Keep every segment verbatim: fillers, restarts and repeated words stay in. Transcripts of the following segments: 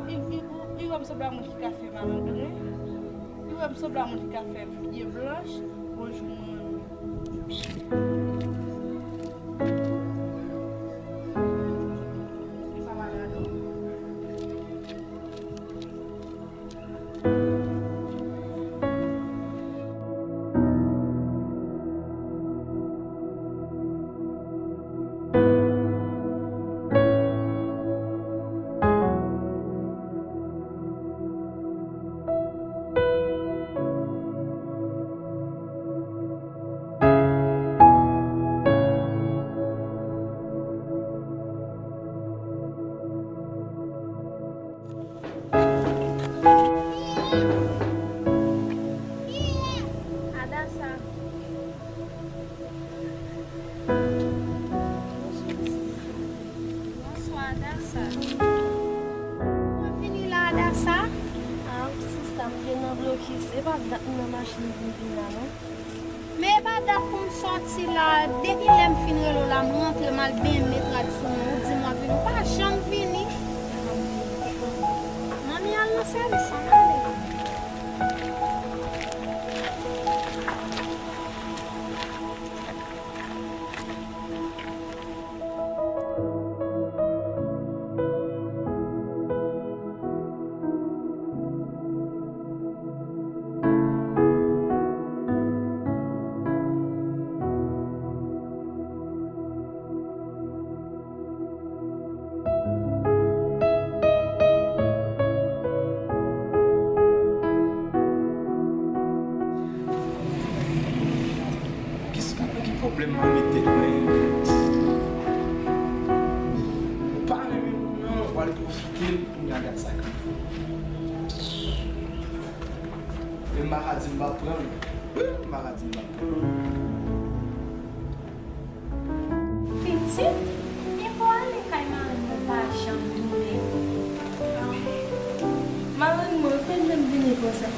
Li, li, li wè m sanble a moun ki ka fè malandren. Li wè m sanble a moun ki ka fè pye blanch. Bonjou, manmi. Li pa malad, non. Adasa. Bonswa, Adasa. Mwen vini la, Adasa. Ah, sista, m te nan blokis. E pa dat m nan machin pou m vin la, non. Men e pa dat pou m sòti la. Depi lè m fin rele w la, m rantre, m al benyen, m met rad sou mwen. Ou di m w ap vini, ou pa janm vini. Manmi al nan sèvis, ann ale. Kisa, ki pwoblèm mwen mete mwen? Ou pa renmen moun nan, ou al pwofite l, kounye a gad sa k ap fè. Men m pa ka di m p ap pran l. M pa ka di m p ap pran l. Pitit, men pou w ale kay marenn mwen pa janm tounen. Marenn mwen, ou te menm vini konsa.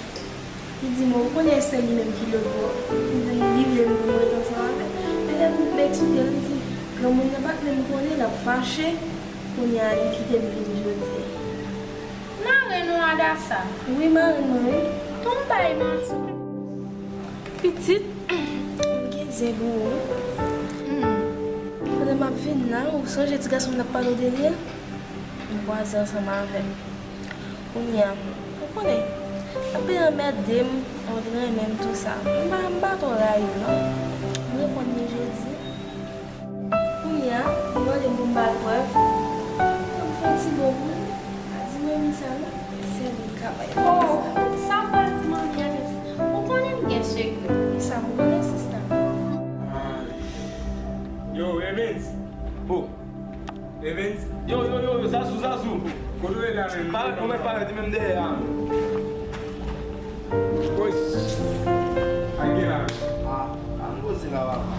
Li di mwen, ou konnen se li menm ki lòt bò. Li di li vle m pou mwen rete ansanm avè l. Men lè m eksplike l, li di, granmoun nan pa t menm konnen, l ap fache. Kounye a, li kite m vini jodi a. Marenn ou Adasa? Wi, marenn mwen, wi. Tonbay manti. Pitit, m gen zen pou ou, wi. Hmm. Pandan m ap vin la, ou sonje ti gason m t ap pale w de li a? M kwaze ansanm avè l. Kounye a, ou konnen, l ap byen anmède m, ou renmen m, tou sa. M pa, m pa twò rayi w, non. M reponn li jodi. Kounye a, li mande m pou m ba l prèv. M fè yon ti bo pou li. Li di mwen, wi, sa, non. Se li k ap bay. Oh, sa m pral di manmi a, pitit. Ou konnen m gen sekrè. Sa m konnen, sista. Ay. Yo, Evens. Oh. Evens. Yo, yo, yo, yo, Zazou, Zazou. Kote w ye la menm? Parèt, ou mèt parèt, li menm dèyè a. Woy. Ak gen la. Ah, pa n koze la, papa.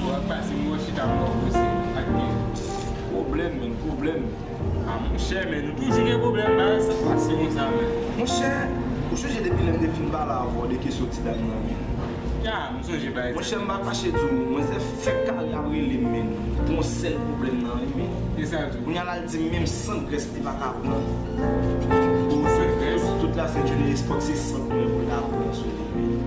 W ap pase m wè chita m wè w koze. Ak gen. Pwoblèm, men, pwoblèm. Ah, monchè, men nou toujou gen pwoblèm, baz. Sa pase konsa, men. Monchè, ou sonje depi lè m te fin pale avè w de kesyon ti dam nan, men. Ya, m sonje bagay sa. Monchè, m pa kache di w, manzè fèk kare ap rele m, men. Pou yon sèl pwoblèm nan, wi, men. Kisa l di w? Kounye a l al di m menm sant grès li pa ka pran. Pou sant grès? Tout, tout la sentine espòt se sant mwen pou l ta pran sou li, men.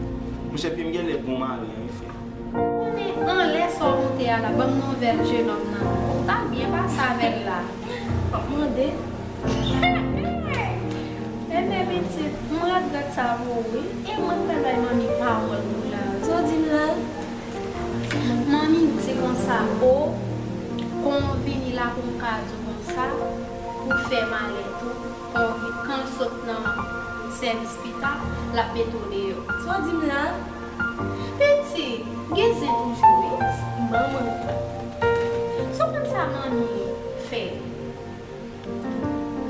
Monchè, pye m genlè bon mare an, wi, frè. Konnen anlè sa w monte a la, ban m nouvèl jenòm nan. Ou ta byen pase avè l la. M ap mande. Enben, pitit, m regrèt sa pou ou, wi. E mwen k pral bay manmi pawòl pou la. Sa w di m la? Manmi di konsa, o, kon w vini la pou m ka di w konsa, pou w fè malè tou, kon w vin, kan l sot nan sèvis pita, l ap mete w deyò. Sa w di m la? Pitit, gen zen toujou, wi. Manman. Sa w konn sa manmi fè?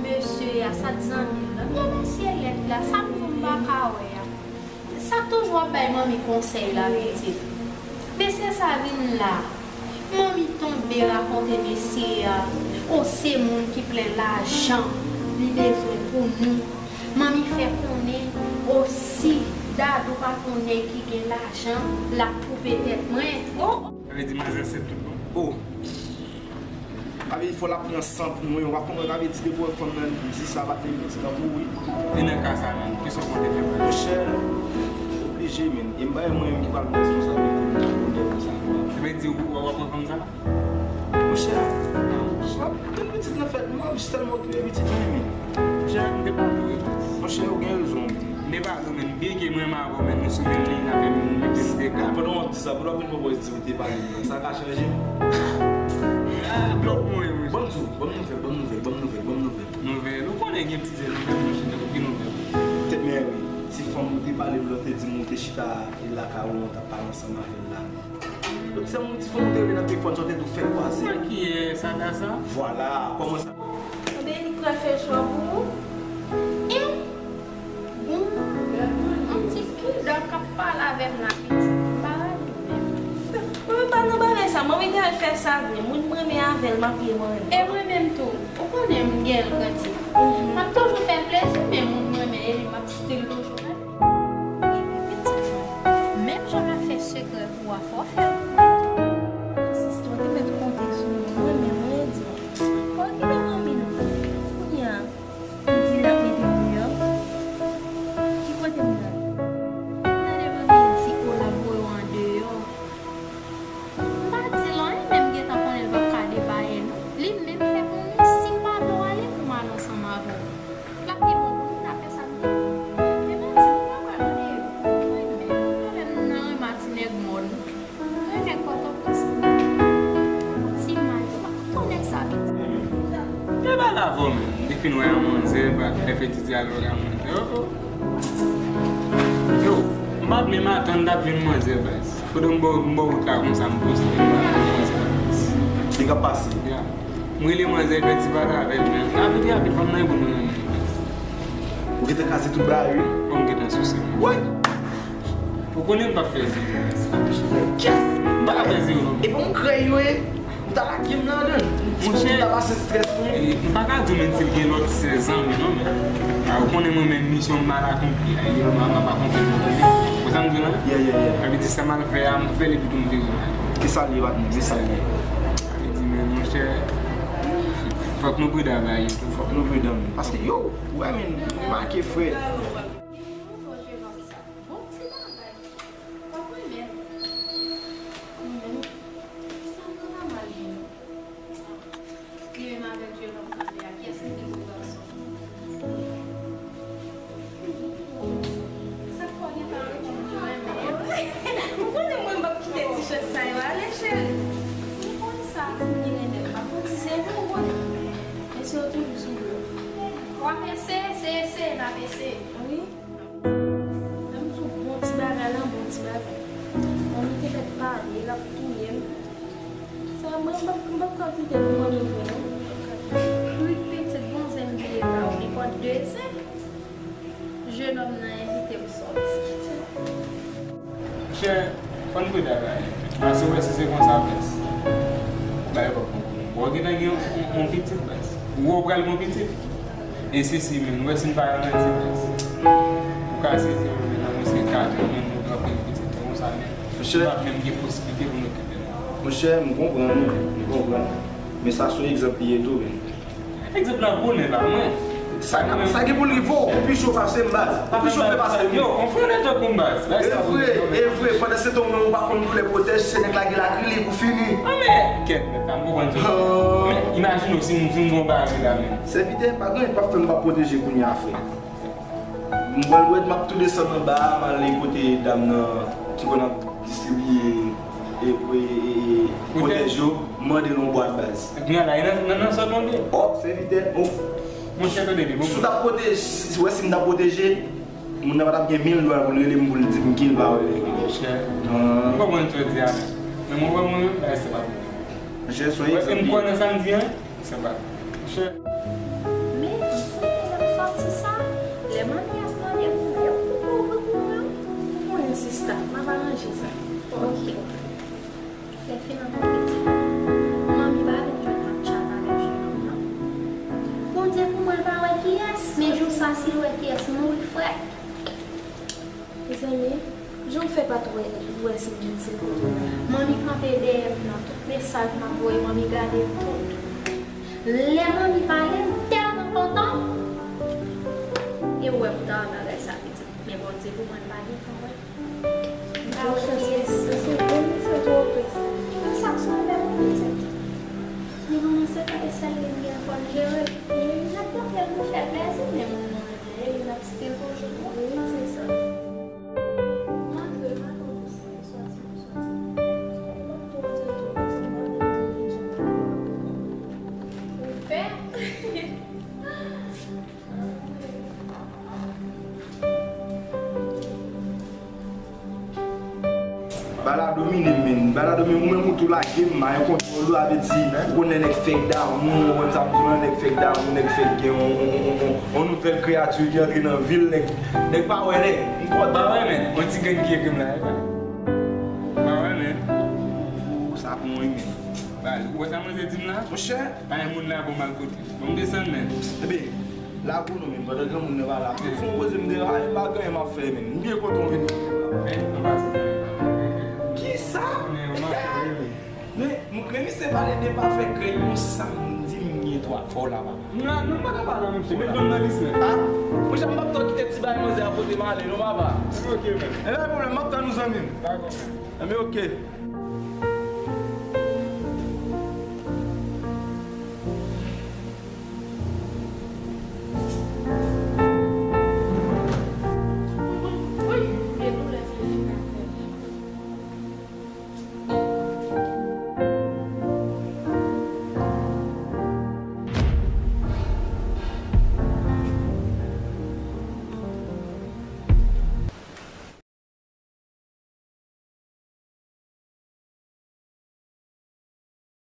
Mesye a, sa t zanmi l lan. Gade sye lèt la, sa m di w m pa ka wè a. Sa k toujou ap bay manmi konsèy la, pitit. Mesye sa vin la. Manmi tonbe rakonte mesye a, o, se moun ki plen lajan li bezwen pou nou. Manmi fè konnen, o, si Dadou pa t yon nèg ki gen lajan, l ap koupe tèt mwen. O! Sa vle di manzè ansent tout bon? O! Sa vle di fò l ap pran san pou mwen, w ap konprann sa vle di depi w wè fanm nan di sa pa t enpòtan pou ou wi. E nan ka sa menm, kisa w konte fè pou li? Monchè, oblije menm. E m pa wè mwen menm ki pral pran responsablite pou bonè konsa non. Sa vle di w w ap pran fanm sa? Monchè, w ap tann pitit nan fèt, mwen jis tèlman okipe pitit mwen menm. Monchè, m te pa vle. Monchè, ou gen rezon wi. M te pa vle, men byen ke mwen renmen avè w, men nou sou menm liy, n ap fè menm, men ke m te ka. Pandan w ap di sa, pandan w ap vin pran pòz di ou te pale m nan, sa ka chanje? Ah, blòk mwen, wi. Ban m di w, ban m nouvèl, ban m nouvèl, ban m nouvèl, ban m nouvèl. Nouvèl? Ou konnen gen ti zèl nouvèl, monchè, tankou ki nouvèl? Tèt mè wi, ti fanm ou te pale m lè w te di m ou te chita lakay ou, ou t ap pale ansanm avè l la. Ou di se yon ti fanm ou te rele nan telefòn, sa w te di w fè kwaze. Mwen kiyès, sa da sa? Vwala, kòman sa? Ebyen, li pral fè cho pou ou. E? Bon, yon ti kidòk k ap pale avè m la, pitit. M pa renmen menm. Mwen pa nan bagay sa, manmi te al fè sa vre. Moun m renmen avè l, m ap ye mwen. E mwen menm tou, ou konnen m gen l grandi. M ap toujou fè l plezi, men moun m renmen, e li m ap still toujou renmen. Epi pitit mwen, menm jan m ap fè sekrè pou w a, fò w fè l pou mwen tou. Sista, w te mèt konte sou mwen, mwen menm, mwen di w. Fò w kite manmi nou. Kounye a, li di l ap mete m deyò. Ki kote m pral? Tande manmi di o l ap voye w andeyò. M pa di l anyen, men m gentan konnen l p ap ka depaye nou. Li menm fè pou mwen, si m pa vle w ale, pou m al ansanm avè w. L ap pi bon pou nou, n a fè sa m di. Men m di, m pa pral andeyò. Mwen menm, m pa lè m nan renmen ti nèg mòn. Mwen nèg Pòtoprens. Ti may, m pa konn nèg sa pitit. E pale avè w menm. Li fin wè yon manzè, pa fè ti dyalòg ak manzè. Oh, oh. Yo, m pa t menm atann t ap jwenn manzè, baz. Pandan m bò, m bò wout la konsa, m poste, m pa jwenn manzè, baz. Li ka pase. Ya. M rele manzè, fè ti pale avè l, men rapid, rapid, fanm nan e pou mwen renmen. Ou gentan kraze tout bagay, wi. Bon, m gentan souse. Woy! Ou konnen m p ap fè zi, baz. Kès! M p ap fè zi, non. E bon, m kreye yo, e. Ou ta lage m nan, non. Monchè, m ta pase strès, wi. E, m pa ka di w menm si l gen lòt sèz an, wi, non, men. A, ou konnen mwen menm, misyon m mal akonpli a, e, m, m ap akonpli l, ou konnen. Ou sa m di w la? Yeah, yeah, yeah. Sa vle di sa m al fè a, m fè l epi tou m vire m ale. E sa l ye, patnè, e sa l ye. Sa vle di, men, monchè, fòk nou pridan avè Ayiti. Fòk nou pridan, men. Paske, yo, ou wè, men, remake, frè. Bon ti bagay. W ap renmen l. Mwen menm, ti bagay la mal jwe non. Li menm avèk jennonm nan de a, kiyès ki pi gwo gason? Sa k fè w gentan reponn mwen menm? Ou konnen mwen m p ap kite ti chans sa yo ale, cheri. Ou konn sa, ti m ki renmen l, m ap fè w ti sèvi, ou konnen. Mesye yo toujou sou do. W ap eseye, eseye, eseye, n ap eseye. Wi. Menm sou bon ti bagay lan, bon ti bagay. Manmi te mèt pale, l ap touye m. Sa, mwen, m p ap, m p ap ka kite pou manmi vre, non. Wi, pitit, bon zen vye la, ou nenpòt de zen. Jennonm nan envite m sòti. Monchè, fò n pridan avè Ayiti. Paske w wè si se konsa, baz, bagay p ap bon pou nou. Bon, w gentan gen yon, yon, yon pitit, baz. Ou wè w pral gen yon pitit. E si, si, men, ou wè si n pa ralanti, baz. Ou ka sezi, men, nan mwens ke kat an, men, nou pran pil pitit, men konsa, men. Monchè. Nou p ap menm gen posiblite pou n okipe nou. Monchè, m konprann ou, m konprann. Men sa se yon egzanp li ye tou, men. Egzanp la bonè ba mwen. Sa, sa gen pou l rive w, ou pi cho pase m, baz. Ou pi cho pase m. Yo, on frè nèt tankou m, baz. E vre, e vre. Pandan se tan ou menm ou pa konn koulè pwotèj, se nèg la gen lakrilik ou fini. Ah, men, kèt, men, pa m konprann sa. Oh. Men, imajine w si m, si m gon bagay la, men. Sèvitè, pa gen anyen k p ap fè m pa pwoteje kounye a, frè. M pral wè, m ap tou desann anba a, m ale kote dam nan ki konn ap distribiye e, e, e, e, pwotèj yo, m mande l yon bwat, baz. Kounye a la, e nan, nan, nan sa w tonbe? Oh, sèvitè, oh. Monchè, tande byen, bon. Si w t ap pwoteje, si, si, wè si m t ap pwoteje, moun nan pa t ap gen mil dwa pou l rele m, pou l di m ki l pa rele. Monchè. Non. M konprann sa w di a, men. Men mwen, mwen, mwen menm, bagay sa pa pou mwen. Monchè, se yon egzanp. Wè, m kwè nan sa m di a, wi. Sa pa. Monchè. Men, m sonje lè m sòti sa, lè manmi ap mande pou mwen, pou m ouvri pou mwen. Ou konnen, sista, m ap aranje sa. Ok. Lè fin an, pitit, manmi pa vin jwenn m ap tchat avèk jennonm nan. Bondye pou mwen, l pa wè kiyès, men jou sa, si l wè kiyès, m mouri frèt. Mezanmi, jan w fè pa t wè, wè si m vin sou kote w la? Manmi kanpe dèyè m nan tout mesaj m ap voye, manmi gade tout. Lè manmi pale, m tèlman kontan. E ou wè m ta bagay sa pitit. Men Bondye pou mwen, m pa gen tan wè. M pa wè kiyès. Sa se bon, sa se twò plis. Sa se yon bèl pitit. Li konnen se pa e sèl li m gen fò m jere. E n ap tanpri pou fè plezi, men m manje, e n ap still toujou bon. Wi, se sa. M antre, m antre. Balado mine m, men. Balado mine m, ou menm ou tou lage m, mayon kontwòl ou, sa vle di, ou konnen nèg fèk damou, ou konn sa m di w lan, nèg fèk damou, nèg fèk gen yon, yon, yon, yon, yon nouvèl kreyati ki antre nan vi l, nèg, nèg pa wè lè. M kontan. Pa wè, men. Yon ti grenn ki ekri m la, e pa. Pa wè, men. Ou sa pou mwen, men. Ba, ou wè sa manzè di m la? Monchè. Pa gen moun la pou m al kote. Bon, m desann, men. Ebyen, lago nou menm, pandan granmoun nan pa la. Fò w poze m de la, e pa gen anyen m ap fè, men. M byen kontan w vini. Men, ann pase. Kisa? Men, ann pase, men. Men, men misye pale de pa fè krèy yon samdi, m gen twa fò la, papa. Non, non, m pa ka pale, mesye. Met non nan lis, men. Ah? Monchè, m p ap tann kite ti bagay manzè a pote m ale, non, papa. Ok, men. E pa gen pwoblèm, m ap tann ou, zanmi m. Dakò, men. Enben, ok.